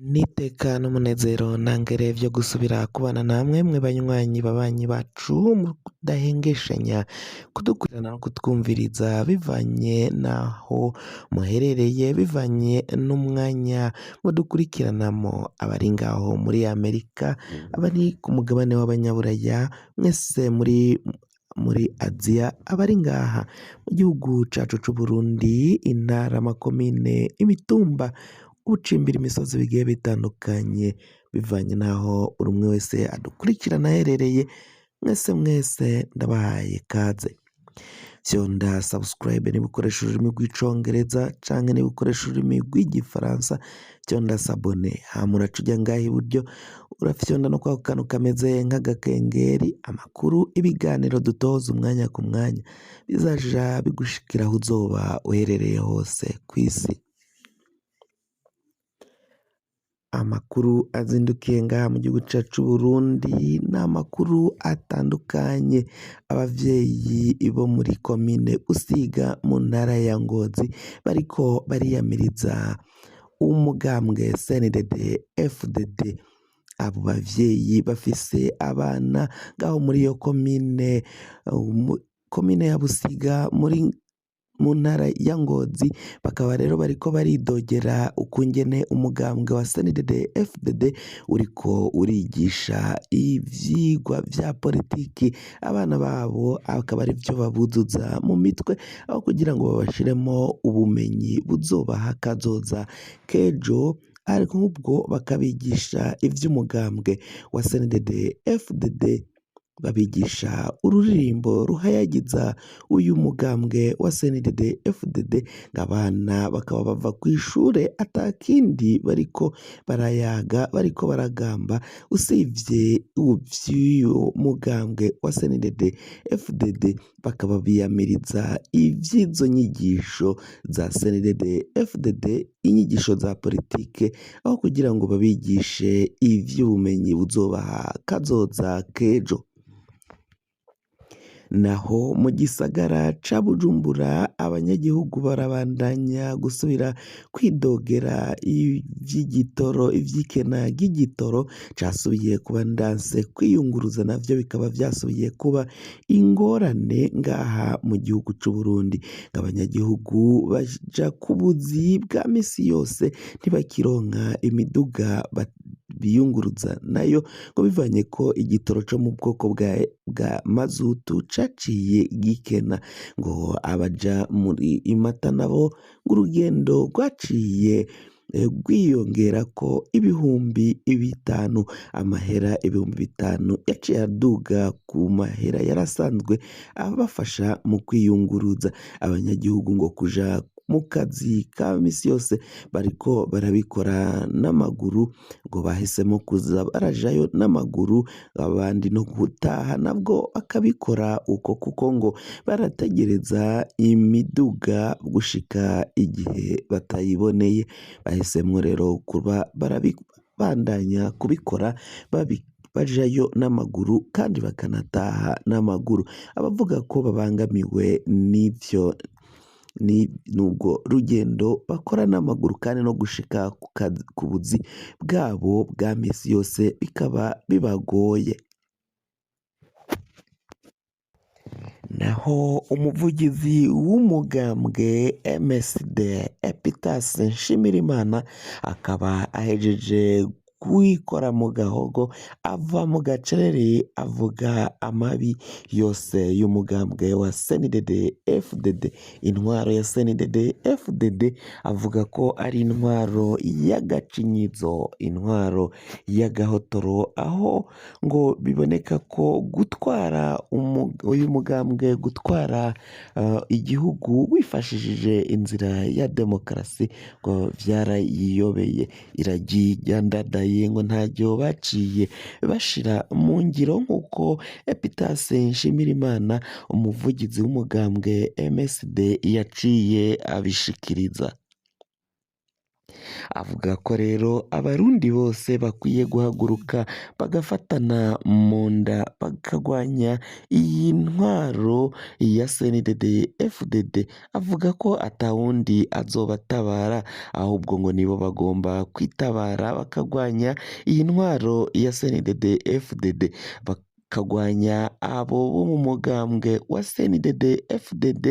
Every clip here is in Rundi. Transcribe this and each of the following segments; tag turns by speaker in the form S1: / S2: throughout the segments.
S1: N'iteka n'umunezero ntangere vyo gusubira kubana namwe mwe banywanyi babanyi bacu mudahengeshanya kudukurikirana no kutwumviriza bivanye n'aho muherereye, bivanye n'umwanya mudukurikiranamo, abari ngaho muri Amerika, abari ku mugabane w'abanyaburaya, mwese muri muri Aziya, abari ngaha mu gihugu cacu c'Uburundi, intara, amakomine, imitumba, ubucimbira imisozi bigiye bitandukanye, bivanye n'aho buri umwe wese adukurikirana aherereye, mwese mwese ndabahaye kaze. Fyonda subscribe niba ukoresha ururimi rw'icongereza canke niba ukoresha ururimi rw'igifaransa, fyonda s'abonner, hama uraca uja ngaha iburyo urafyonda no kwako kantu kameze nk'agakengeri, amakuru, ibiganiro dutoza umwanya ku mwanya bizaja bigushikira aho uzoba uherereye hose kw'isi. Amakuru azindukiye ngaha mu gihugu cacu c'Uburundi ni amakuru atandukanye, abavyeyi bo muri komine Busiga mu ntara ya Ngozi bariko bariyamiriza umugambwe CNDD FDD, abo bavyeyi bafise abana ngaho muri iyo komine, komine ya Busiga muri mu ntara ya Ngozi, bakaba rero bariko baridogera ukungene umugambwe wa CNDD FDD uriko urigisha ivyigwa vya politiki abana babo, akaba arivyo babuzuza mu mitwe aho kugira ngo babashiremo ubumenyi buzobaha kazoza k'ejo, ahubwo bakabigisha ivy'umugambwe wa CNDD FDD, babigisha ururirimbo ruhayagiza uyu mugambwe wa CNDD FDD, abana bakaba bava kw'ishure atakindi bariko barayaga, bariko baragamba usivye ivy'uyu mugambwe wa CNDD FDD, bakaba biyamiriza ivy'izo nyigisho za CNDD FDD, inyigisho za politike, aho kugira ngo babigishe ivy'ubumenyi buzobaha kazoza k'ejo. Naho mu gisagara ca Bujumbura abanyagihugu barabandanya gusubira kwidogera ivy'igitoro, ivy'ikena ry'igitoro casubiye kuba ndanse, kwiyunguruza navyo bikaba vyasubiye kuba ingorane ngaha mu gihugu c'Uburundi. Abanyagihugu baja ku buzi bwa misi yose ntibakironka imiduga biyunguruza nayo, ngo bivanye ko igitoro co mu bwoko bwa mazutu caciye gikena, ngo abaja muri Imata nabo ngo urugendo rwaciye rwiyongerako 5000, amahera 5000 yaciye aduga ku mahera yarasanzwe abafasha mu kwiyunguruza. Abanyagihugu ngo kuja mu kazi ka misi yose bariko barabikora n'amaguru, ngo bahisemo kuza barajayo n'amaguru, abandi no gutaha nabwo bakabikora uko, kuko ngo barategereza imiduga gushika igihe batayiboneye. Bahisemwo rero kuba barabandanya kubikora bajayo n'amaguru kandi bakanataha n'amaguru. Abavuga ko babangamiwe n'ivyo n'ubwo rugendo bakora n'amaguru kandi no gushika ku buzi bwabo bwa misi yose bikaba bibagoye. Naho umuvugizi w'umugambwe MSD Epitas Nshimirimana akaba ahejeje kwikora mu gahogo, ava mu gacerere avuga amabi yose y'umugambwe wa CNDD FDD, intwaro ya CNDD FDD avuga ko ari intwaro y'agacinyizo, intwaro y'agahotoro, aho ngo biboneka ko gutwara uyu mugambwe, gutwara igihugu wifashishije inzira ya demokarasi ngo vyarayiyobeye, iragiye ndadaye ngo ntaryo baciye bashira mu ngiro, nk'uko Epitas Nshimirimana umuvugizi w'umugambwe MSD yaciye abishikiriza. Avuga ko rero abarundi bose bakwiye guhaguruka bagafatana mu nda bakagwanya iyi ntwaro ya CNDD FDD. Avuga ko atawundi azobatabara, ahubwo ngo nibo bagomba kwitabara bakagwanya iyi ntwaro ya CNDD FDD, bakagwanya abo bo mu mugambwe wa CNDD FDD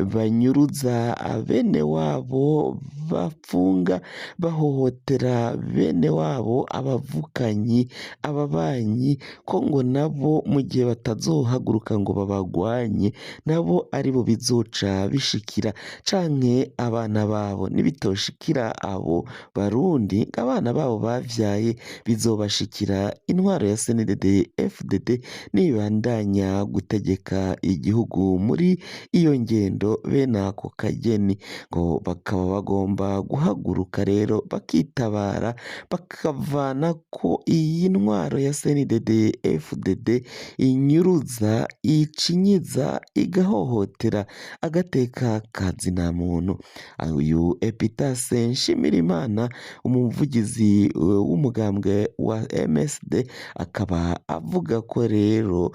S1: banyuruza bene wabo, bapfunga, bahohotera bene wabo, abavukanyi, ababanyi, ko ngo nabo mu gihe batazohaguruka ngo babagwanye nabo aribo bizoca bishikira, canke abana babo. Nibitoshikira abo barundi, abana babo bavyaye bizobashikira. Intwaro ya CNDD FDD nibandanya gutegeka igihugu muri iyo ngendo bene ako kageni, ngo bakaba bagomba guhaguruka rero bakitabara, bakavana ko iyi ntwaro ya CNDD FDD inyuruza, icinyiza, igahohotera agateka ka zina muntu. Uyu Epitase Nshimirimana, umuvugizi w'umugambwe wa MSD, akaba avuga ko rero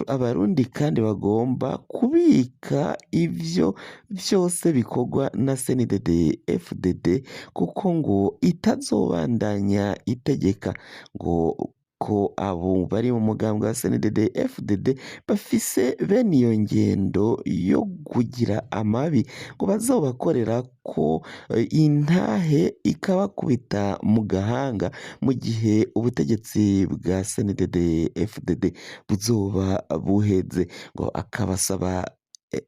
S1: abarundi kandi bagomba kubika ivyo vyose bikorwa na CNDD FDD, kuko ngo itazobandanya itegeka, ngo ko abo bari mu mugambwe wa CNDD FDD bafise bene iyo ngendo yo kugira amabi, ngo bazobakorera ko intahe ikabakubita mu gahanga mu gihe ubutegetsi bwa CNDD FDD buzoba buheze. Ngo akabasaba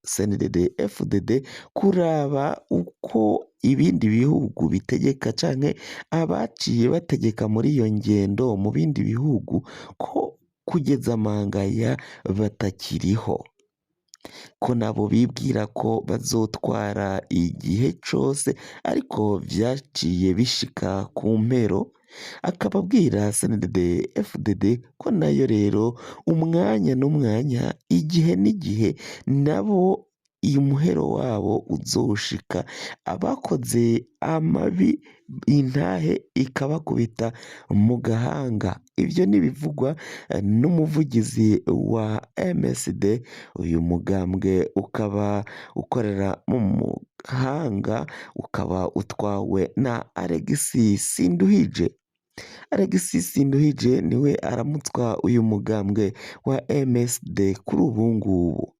S1: CNDD FDD kuraba uko ibindi bihugu bitegeka, canke abaciye bategeka muri iyo ngendo mu bindi bihugu, ko kugeza amangaya batakiriho, ko nabo bibwira ko bazotwara igihe cose, ariko vyaciye bishika ku mpero. Akaba abwira CNDD FDD ko nayo rero umwanya n'umwanya, igihe n'igihe, nabo umuhero wabo uzoshika, abakoze amabi intahe ikabakubita mu gahanga. Ivyo nibivugwa n'umuvugizi wa MSD. Uyu mugambwe ukaba ukorera mu mahanga, ukaba utwawe na Alexis Sinduhije. Alexis Sinduhije niwe aramutswa uyu mugambwe wa MSD kuri ubu ngubu.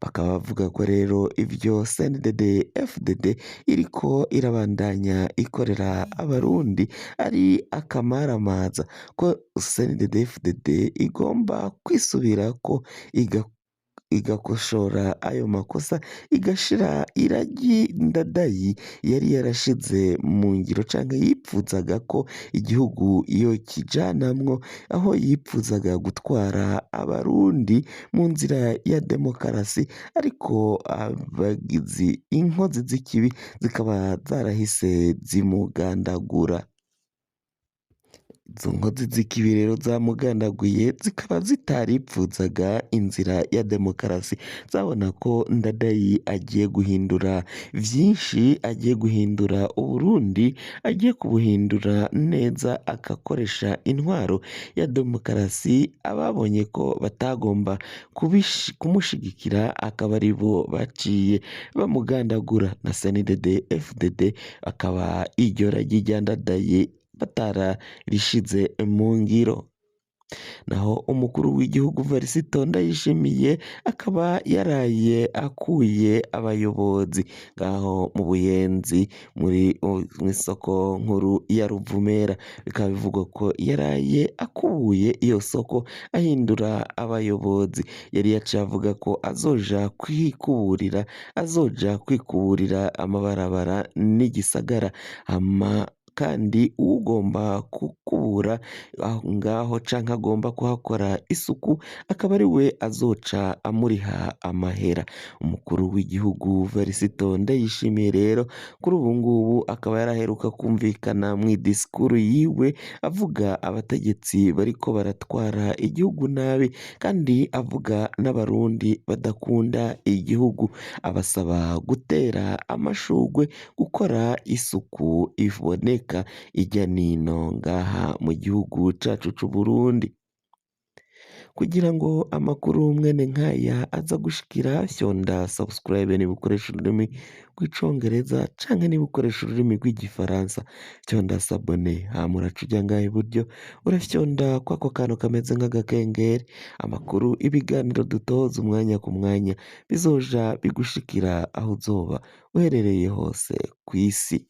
S1: Bakaba bavuga ko rero ivyo CNDD FDD iriko irabandanya ikorera abarundi ari akamaramaza, ko CNDD FDD igomba kwisubirako, igakoshora ayo makosa, igashira iragi Ndadayi yari yarashize mu ngiro, canke yipfuzaga ko igihugu iyo kijanamwo, aho yipfuzaga gutwara abarundi mu nzira ya demokarasi, ariko abagizi inkozi z'ikibi zikaba zarahise zimugandagura. Izo nkozi z'ikibi rero zamugandaguye zikaba zitaripfuzaga inzira ya demokarasi, zabona ko Ndadayi agiye guhindura vyinshi, agiye guhindura Uburundi, agiye kubuhindura neza, agakoresha intwaro ya demokarasi. Ababonye ko batagomba kumushigikira akaba aribo baciye bamugandagura, na CNDD FDD akaba iryo ragi rya Ndadaye batararishize mu ngiro. Naho umukuru w'igihugu Varisito Ndayishimiye akaba yaraye akuye abayobozi ngaho mu Buyenzi muri mw'isoko nkuru ya Ruvumera, bikaba bivugwa ko yaraye akubuye iyo soko ahindura abayobozi. Yari yaciye avuga ko azoja kwikuburira, azoja kwikuburira amabarabara n'igisagara, hama Kandi uwugomba gukubura aho ngaho canke agomba kuhakora isuku akaba ari we azoca amuriha amahera. Umukuru w'igihugu Varisito Ndayishimiye rero kuri ubu ngubu akaba yaraheruka kumvikana mw'idisikuru yiwe avuga abategetsi bariko baratwara igihugu nabi, kandi avuga n'abarundi badakunda igihugu, abasaba gutera amashurwe, gukora isuku iboneka irya nino ngaha mu gihugu cacu c'Uburundi. Kugira ngo amakuru mwene nkaya aza gushikira, fyonda subscribe niba ukoresha ururimi rw'icongereza canke niba ukoresha ururimi rw'igifaransa fyonda s'abonner, hama uraca uja ngaha iburyo urafyonda kwako kantu kameze nk'agakengeri, amakuru ibiganiro dutoza umwanya ku mwanya bizoja bigushikira aho uzoba uherereye hose kw'isi.